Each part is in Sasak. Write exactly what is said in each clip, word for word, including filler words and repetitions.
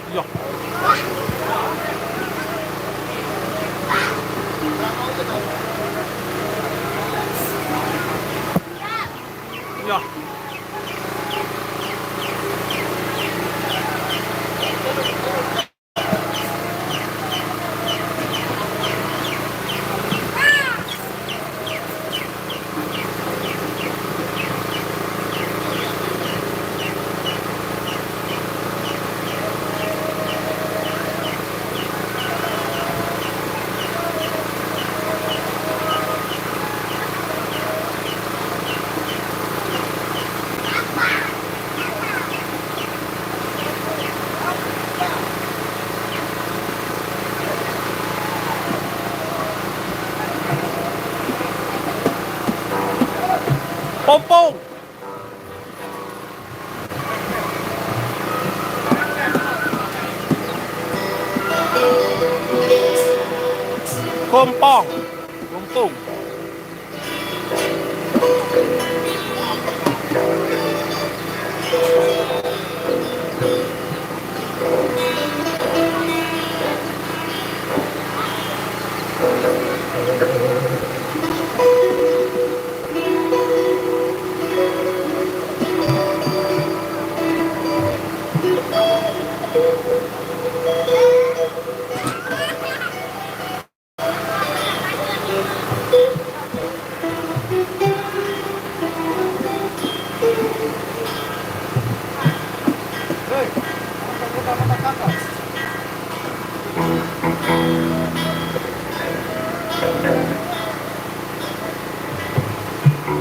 Iya. Iya. Pompong. Kompong. Kompong.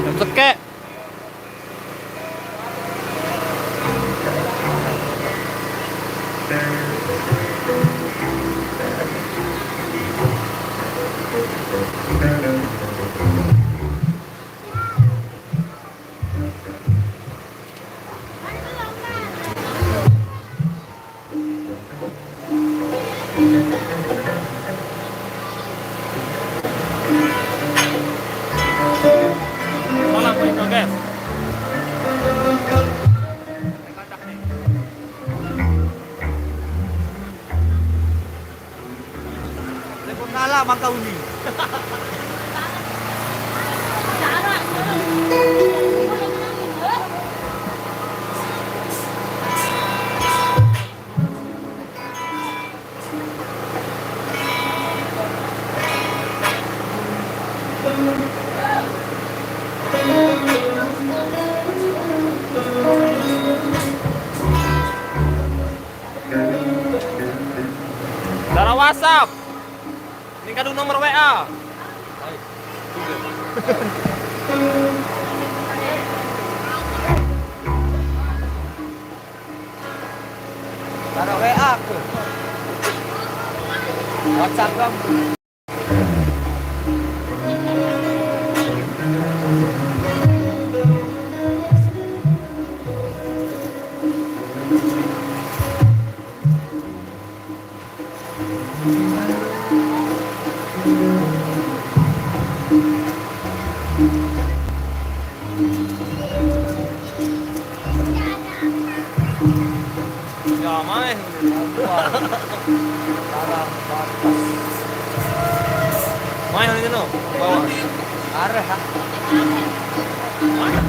Jam sekek. Salam, Bang Joges. Waalaikumsalam, Bang Kauni. Cara WhatsApp. Ini kadu nomor W A. Cara W A aku. WhatsApp kamu. Ya, main. Wah. Parah, batas. Main ini no, bawah. Arah, ha. Main.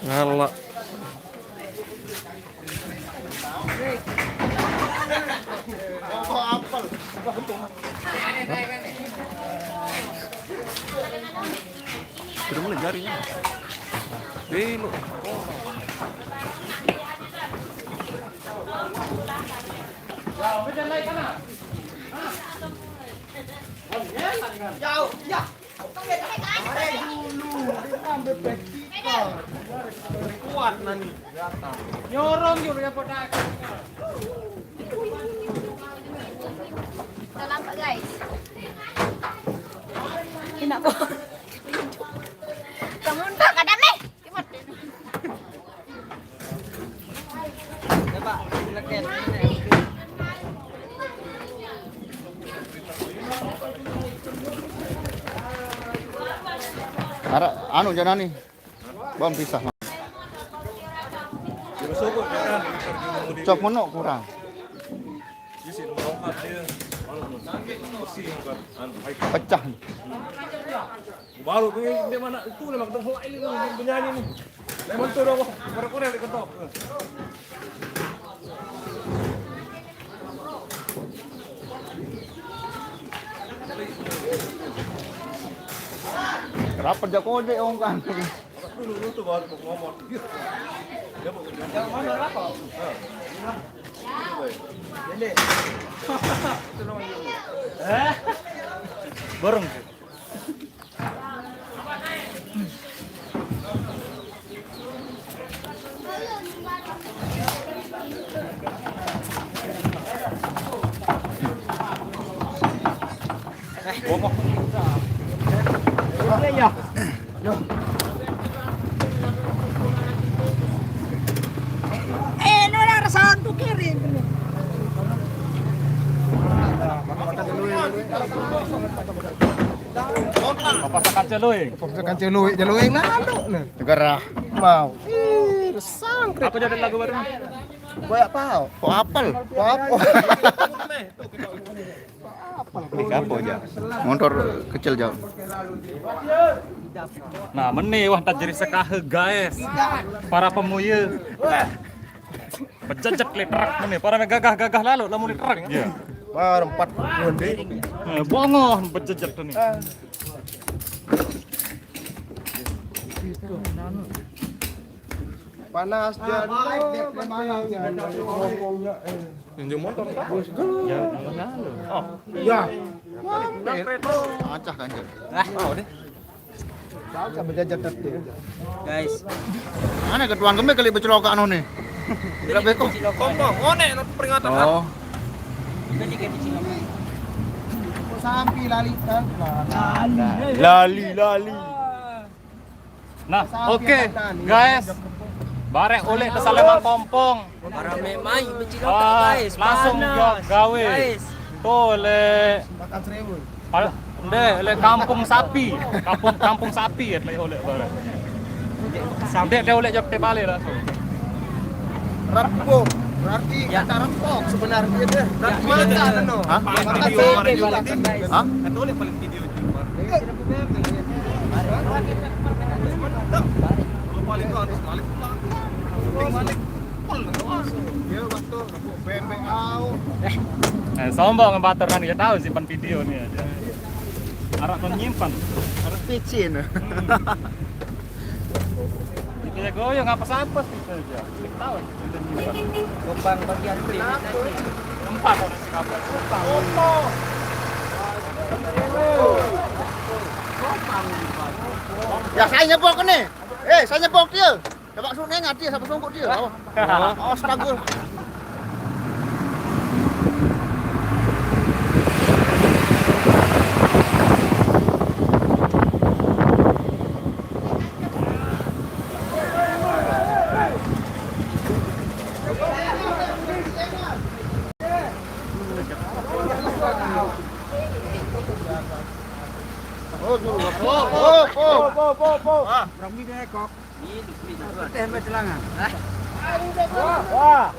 Ngalak. Sudah mulai jarinya. Belok. Jauh, ya. Kuat nani. Nyorong juga ya, Pak. Terlambat, guys. Enak kok. Kamu tak ada nih. Ara, anu, jangan nih. Bawang pisah. Cok menuk kurang. Pecah. Baru tu dia mana tu lah, mak tengok ini tu, penyanyi ni. Lain motor dah, korek-korek dia ketok. Rapat jak kojek orang kan. Dulu tu baru ngomong. Dia mau kerja. Yang mana rapat? Ha. Borong. Eh, no, ada rasa hantu kiri. Apa sakan celui? Apa sakan celui? Celui lalu nih. Negara. Mau. Ih, sangkrit. Apa jadi lagu baru? Koyak pau. Kok apel? Kok apa? Ini apa aja? Motor kecil jauh. Nah, meni wah tak jadi sekahe, guys. Para pemuya. Bejejek le truk meni, para gagah-gagah lalu lamun le truk. Ya. Wah, empat puluh deh. Eh, bongoh bejejek tu ni. Panas jadi. Injek motor kah? Ya, oh. Ya. Acah kan, Cek? Ah, oh, deh. Acah bejajah tadi. Guys. Mana ketuan kami kali bercelaka anu ni? Tidak beko. Kompong, ngonek no peringatan. Oh. Sampai lali kan. Lali, lali. Nah, oke, guys. Barek oleh ke Saleman Kompong. Para memai beci lokak, guys. Langsung jok gawe. Guys. Tuh, lek. Ndek, lek kampung sapi. Kampung, kampung sapi ya, lek oleh barek. Ndek, dia oleh jok te balik langsung. Rempok. Berarti kata rempok sebenarnya deh. Mata no. Hah? Mata video. Hah? Kata oleh paling video itu. Kalau paling itu harus balik pulang. Penting balik. Full, no. Dia waktu rempok bembek au. Eh, sombong batur kan, dia tahu simpan video nih aja. Arak kan nyimpan. Arak picin. Kita goyang apa siapa sih saja. Tahu. Lubang bagian kulit. Empat orang si kapal. Ya, saya nyebok ni. Eh, saya nyebok dia. Coba suruh nengat dia, siapa songkok dia. Awas, awas, bagus. Oh, oh, oh, oh, oh, oh. Ah. Teh ambil celana. Wah.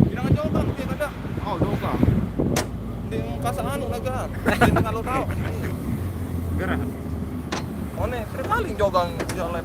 Bilang aja orang, dia kata. Oh, doka. Dia kasar anu lah, kan. Dia kalau tahu. Gerah. One, terpaling jogang jalan.